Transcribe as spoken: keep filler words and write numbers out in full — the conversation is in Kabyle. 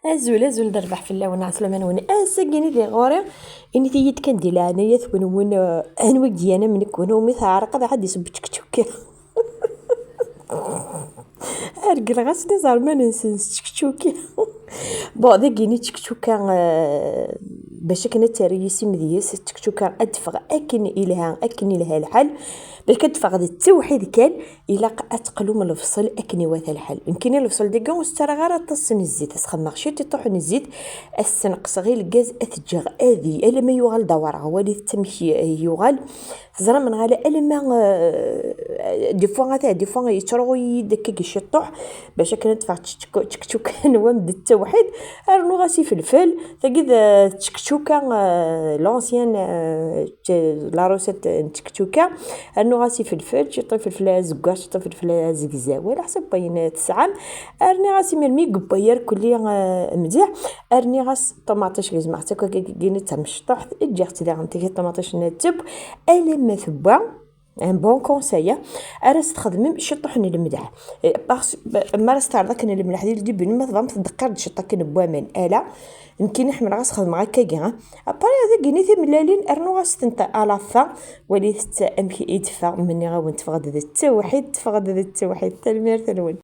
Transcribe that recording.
Azul, azul d rrbeḥ fell-awen, ɛeslama-nwen. Ass-agi-ni di ɣur-i, init-iyi-d kan di leɛnaya-twen, win, eh, anwa i d-yan am nekk, win umi teɛreq ad ɛad iseww ččekčuka. Regleɣ-asen iẓerman-nsen s ččekčuka. Bon, dagi-ni ččekčuka, eh, bac akken ad terr yisem deg-s, ččekčuka ad teffeɣ akken ilha, akken ilha lḥal. Bac ad teffeɣ d ttewḥid kan, ilaq ad teqlum lebṣel akken iwata lḥal. Nekkini lebṣel dagi ur s-ttarraɣ ara aṭas n zzit, ad s-xedmeɣ ciṭiṭuḥ n zzit, ad s-sneqseɣ i lgaz, ad t-ǧǧeɣ ad i-, alamma yuɣal d awraɣ, walit amek i-, yuɣal. Teẓram neɣ ala, alamma, euh, des fois, ata, des fois, yettruɣu-yi-d akka ciṭuḥ, bac akken ad teffeɣ tčekčuka-nwen d ttewḥid, rnuɣ-as ifelfel, tagi d, euh, tčekčuka, euh, l'ancienne, euh, la recette n tčekčuka, rnuɣ-as ifelfel, ciṭ ifelfel azeggaɣ, ciṭ ifelfel azegzaw, ala ḥsab wayen tesɛam. Rniɣ-as imir mi yewwa irkelli, eh, mliḥ. Rniɣ-as ṭumaṭic, gezmeɣ-tt akk, gini d tamecṭuḥt, ǧǧiɣ-tt daɣen tagi ṭumaṭic n tteb, alamma tewwa. Un bon conseil, eh? Ara s-txedmem ciṭuḥ n lemleḥ. Eh, parce, ma ara s-terḍ akken lemleḥ di lǧib-nni, ma tebɣam tdeqqir-d ciṭ akken n waman, ala. Nekkini ḥemmleɣ ad s-xedmeɣ akkagi, eh? Après, ad gini timellalin, rnuɣ-as-tent à la fin, walit-tt amek i d-teffeɣ, menniɣ-awen teffeɣ-d d ttewḥid, teffeɣ-d d ttewḥid. Tanemmirt-nwen.